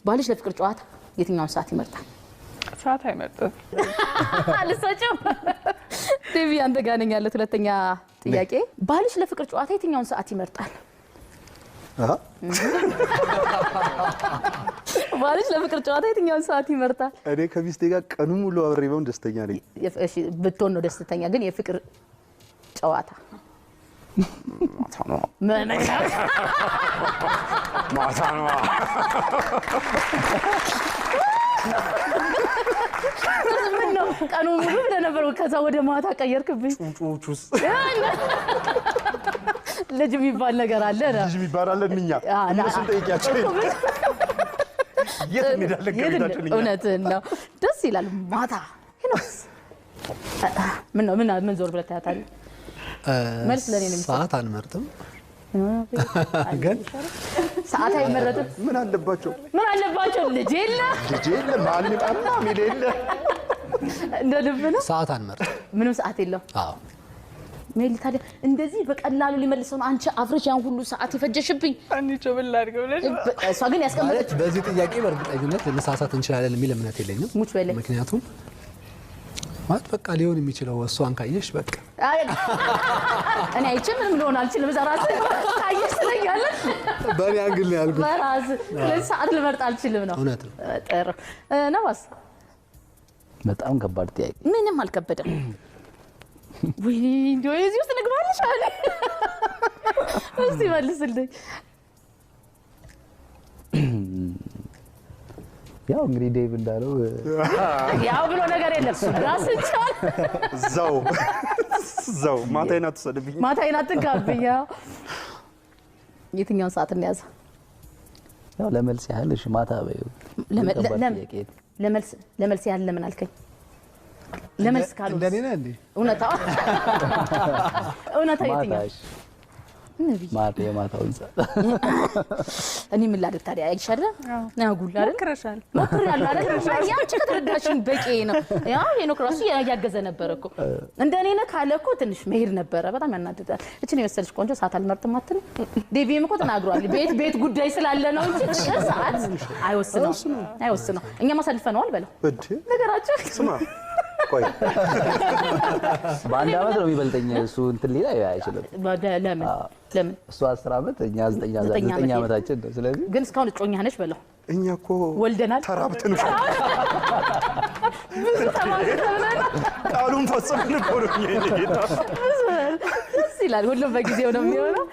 ባልሽ ለፍቅር ጨዋታ የትኛውን ሰዓት ይመርጣል? ሰዓት አይመርጥም። አልሰጭም። ዴቪ፣ አንተ ጋር ነኝ ያለት ሁለተኛ ጥያቄ። ባልሽ ለፍቅር ጨዋታ የትኛውን ሰዓት ይመርጣል? አሃ። ባልሽ ለፍቅር ጨዋታ የትኛውን ሰዓት ይመርጣል? እኔ ከሚስቴ ጋር ቀኑ ሙሉ አብሬ ብሆን ደስተኛ ነኝ። እሺ፣ ብትሆን ነው ደስተኛ፣ ግን የፍቅር ጨዋታ ምን? ማታ ነው። ምን ነው ቀኑ ሙሉ ብለህ ነበር፣ ከዛ ወደ ማታ ቀየርክብኝ። ጩጩስ። ልጅ የሚባል ነገር አለ ነው። ልጅ የሚባል አለ። እኛ እነሱን ጠይቂያቸው። የት እንሄዳለን ከቤታችን እኛ? እውነትህን ነው። ደስ ይላል። ማታ ሄኖክስ፣ ምን ነው ምን ምን ዞር ብለህ ታያታለህ? መልስ ለእኔ ነው የሚሰጠው። ሰዓት አልመርጥም ግን ሰዓት አይመረጥም። ምን አለባቸው? ምን አለባቸው? ልጅ የለ። ልጅ የለ፣ ማንም አማ ሚል የለ። እንደ ልብ ነው። ሰዓት አንመርጥም። ምንም ሰዓት የለው። አዎ። ሜሊ፣ ታዲያ እንደዚህ በቀላሉ ሊመልሰው ነው። አንቺ አፍረሽ ያን ሁሉ ሰዓት የፈጀሽብኝ። አንቺ ምን ላድርግ ብለሽ ነው። እሷ ግን ያስቀመጠች ማለት በዚህ ጥያቄ በእርግጠኝነት ልንሳሳት እንችላለን የሚል እምነት የለኝም። ሙች በለኝ። ምክንያቱም ማለት በቃ ሊሆን የሚችለው እሷን ካየሽ በቃ አይ፣ እኔ አይቼ ምንም ልሆን አልችልም። እዛ ራስህ ካየሽ ትለኛለህ። በእኔ angle ነው ያልኩት። በራስህ። ስለዚህ ሰዓት ልመርጥ አልችልም ነው። እውነት ነው። ጥሩ ነዋስ። በጣም ከባድ ጥያቄ። ምንም አልከበደም። ወይኔ፣ እንደው እዚህ ውስጥ ንግባልሽ አለ። እስቲ መልስልኝ። ያው እንግዲህ ዴቭ እንዳለው ያው ብሎ ነገር የለም። ራስን ቻል። እዛው እዛው ማታዬን አትውሰድብኝ። ማታዬን አትንካብኝ። ያው የትኛውን ሰዓት እንያዘ? ያው ለመልስ ያህል እሺ ማታ በይው። ከባድ ጥያቄ ነው። ለመልስ ያህል ለምን አልከኝ? ለመልስ ካልሆነ እንደኔ ነህ እንዴ? እውነታ እውነታ ማታ የትኛው? እሺ። ማታ፣ የማታውን ሰዓት። እኔ ምን ላድርግ ታዲያ? አይሻልም? አጉል አይደል? ሞክረሻል። ሞክሬያለሁ አይደል? ያንቺ ከተረዳሽኝ በቂ ነው። ያው ሄኖክ ራሱ እያገዘ ነበረ እኮ። እንደ እኔ ነህ ካለ እኮ ትንሽ መሄድ ነበረ። በጣም ያናድዳል። እችን የመሰለች ቆንጆ ሰዓት አልመርጥም አትልም? ዴቪም እኮ ተናግሯል። ቤት ቤት ጉዳይ ስላለ ነው እንጂ ፍቅር ሰዓት አይወስነው አይወስነው። እኛም አሳልፈነዋል በለው እንዴ ነገራቸው። ስማ ቆይ። በአንድ አመት ነው የሚበልጠኝ እሱ፣ እንትን ሌላ አይችልም። ለምን ለምን? እሱ 10 አመት፣ እኛ ዘጠኝ 9 ዘጠኝ ዓመት። ዓመታችን ነው። ስለዚህ ግን እስካሁን እጮኛ ነች በለው። እኛ እኮ ወልደናል። ተራብተን እኮ ብዙ ተማምተናል። ቃሉን ፈጽመን እኮ ነው እኛ የኔ ጌታ። ደስ ይላል። ሁሉም በጊዜው ነው የሚሆነው።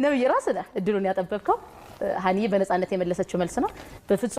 ነብይ፣ ራስህ ነህ እድሉን ያጠበብከው። ሀኒዬ በነፃነት የመለሰችው መልስ ነው። በፍጹም።